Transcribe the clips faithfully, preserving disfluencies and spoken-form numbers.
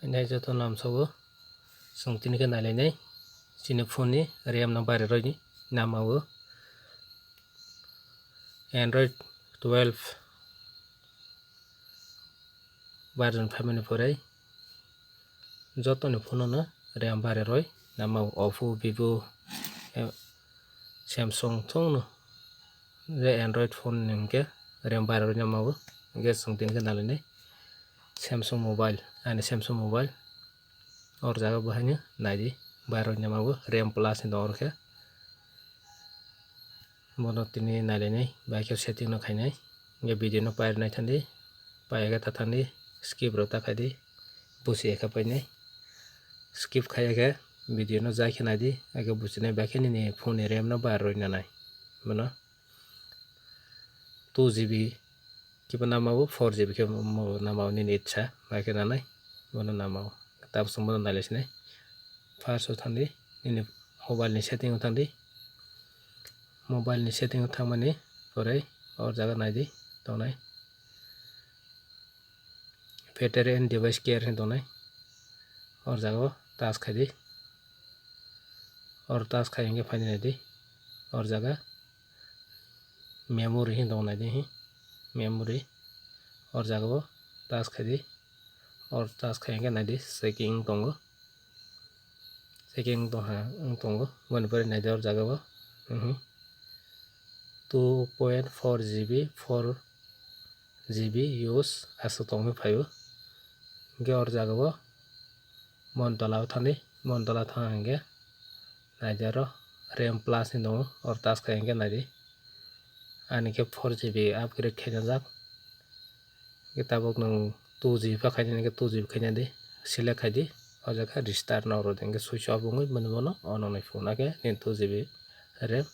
Nai joto namsogo, chwng tini khe nailainai chini phone ni RAM no bariroi nama o Android twelve version phaimani pore jotoni phone no RAM bariroi nama o Oppo, Vivo, eh, Samsung thungno je Android phone ni hwnkhe RAM bariroi nama o hwnkhe chwng tini khe nailainai Samsung mobile, ani Samsung mobile. Or jaga bo haino naidi, bairok ni mabo RAM plus ni dong oro khe. Bono tini nailainai, bai khe setting no khainai. Hwnkhe video no pairwnai thangdi, paiya khe ta thangdi, skip rok ta khaidi, buchi ya khe painai. Skip khaiya khe video no jai khe naidi, age buchinai bai khe nini phone ni RAM no bairoi nanai. Bono two GB kiba nama bo four GB khe mo nama o nini itsa bai khe nanai bono nama o. Tabuk chwng bono nailai sinai. First o thangdi nini mobile ni setting o thangdi. Mobile ni setting o thangmani pore o jaga naidi tongnai. Battery and device care hinwi tongnai. O jaga o touch khaidi. Or touch khai hwnkhe phaina naidi. Or jaga memory hinwi tongo naidi hi. Memory. Or jaga o touch khaidi. Or touch khai hwnkhe naidi checking tongo. Checking tongha wng tongo. Boni pore naidi or jaga o. Mhm. Two point four GB, four GB use aswk tongwi phaio. Hwnkhe or jaga o mon tola o thangdi, mon tola thang hwnkhe naidi oro RAM plus ni tongo, or touch khai hwnkhe naidi. Ani khe four GB upgrade khaina jak. Hwnkhe tabuk nwng two GB pha khainani khe two GB khaina di, select khai di, o jaga restart no rw di, hwnkhe switch off wngwi mani bono on wngwi phone, hwnkhe nini two GB RAM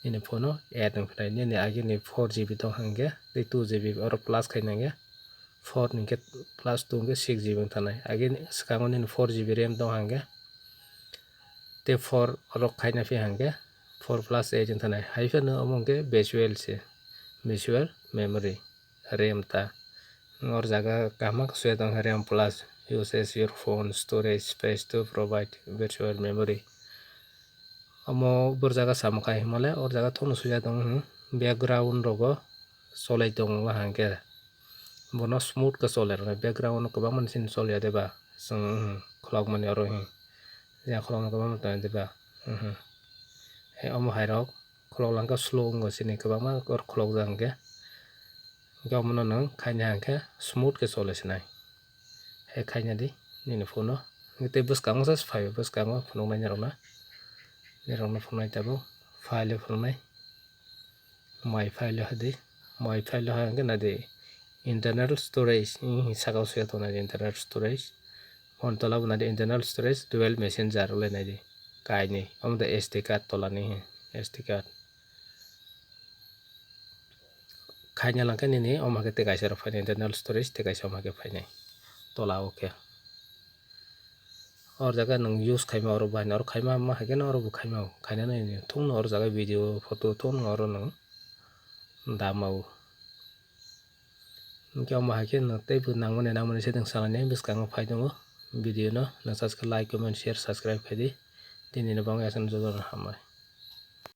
nini phone o add wng phinai, nini agini four GB tong hwnkhe tei two GB oro plus khaina hwnkhe four ni khe plus two hwnkhe six GB wng thanai, agini swkango nini four GB RAM tong hwnkhe tei four oro khaina phi hwnkhe four plus eight wng thanai, hai phano omo hwnkhe virtual se, virtual memory. RAM ta. Or jaga kaham khe suya tong khe RAM plus uses your phone storage space to provide virtual memory. Omo bor jaga samo khai himale or jaga thono suya tong, hmm, background rogo cholai tong hwnkhe bono smooth khe chole rwnai, background kwbangma ni sini choliya deba chwng, hmm, khulok mani oro hi ya khulok no kwbangma tongo deba, hmm, hmm. He omo hai rok khulok langkha slow wngo chini kwbangma or khulok jak hwnkhe. Hwnkhe omono nwng khaina hwnkhe smooth khe chole sinai. Hai khaina di nini phone o. Hwnkhe tei bwskango se phaio, bwskango phunuknai nirokno. Nirokno phunuknai tabuk file o phunuknai. My file o hadi. My file o hai hwnkhe naidi internal storage, hmm, saka o swi tongnai internal storage. Phone tola bo naidi internal storage, dual messenger wlai naidi. Kainwi. Omo tei S D card tolani hi, S D card. Khaina langkha nini omo khe tei kaisa rok phainai, internal storage tei kaisa omo khe phainai tola o khe. Or jaga nwng use khaima oro bahaino oro khaima ma hai kheno oro bo khaima o. Khainani thungno oro jaga video photo thungno oro nwng dama o. Hwnkhe omo hai khe nwng teibo nangmani nangmani setting salainai bwskango phai tongo. Video no nwng sajkhe like, comment, share, subscribe khai di. Tini ni bagwi aswk jotono hambai.